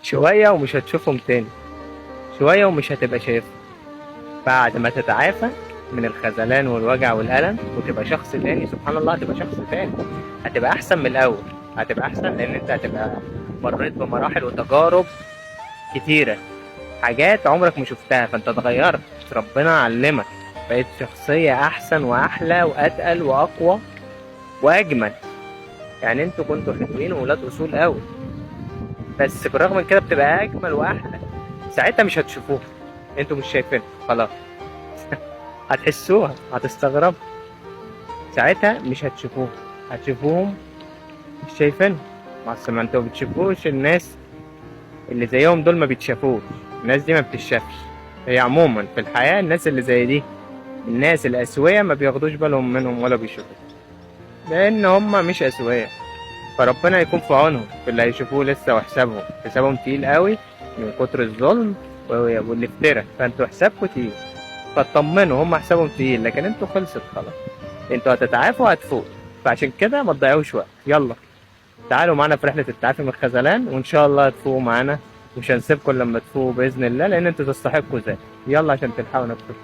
شوية ومش هتشوفهم تاني، شوية ومش هتبقى شايفهم. بعد ما تتعافى من الخذلان والوجع والألم وتبقى شخص تاني، سبحان الله هتبقى شخص تاني، هتبقى أحسن من الأول، هتبقى أحسن لأن أنت هتبقى مريت بمراحل وتجارب كتيرة، حاجات عمرك ما شفتها، فأنت اتغيرت، ربنا علمك، بقيت شخصية أحسن وأحلى وأتقل وأقوى وأجمل. يعني انتوا كنتوا حلوين وولاد أصول قوي، بس بالرغم من كده بتبقى أجمل وأحلى. ساعتها مش هتشوفوها، انتوا مش شايفينها خلاص. هتحسوها، هتستغربوا، ساعتها مش هتشوفوها، هتشوفوهم مش شايفينهم. ما انتوا بتشوفوش الناس اللي زيهم دول، ما بيتشافوش، الناس دي ما بتتشافش. هي عموما في الحياة الناس اللي زي دي، الناس الأسوية ما بياخدوش بالهم منهم ولا بيشوفوهم، لأن هم مش أسوية. فربنا يكون في عونهم في اللي هيشوفوه لسه، وحسابهم حسابهم تقيل قوي من كتر الظلم والافتراء، فانتوا حسابكم تقيل، فاطمنوا هم حسابهم تقيل، لكن انتوا خلصت خلاص، انتوا هتتعافوا وهتفوقوا. فعشان كده ما تضيعوش وقت، يلا تعالوا معانا في رحلة التعافي من الخذلان، وإن شاء الله هتفوقوا معانا، ومش هنسيبكم لما تفوقوا بإذن الله، لأن انتوا تستحقوا ذلك. يلا عشان تلحقوا نفسكم.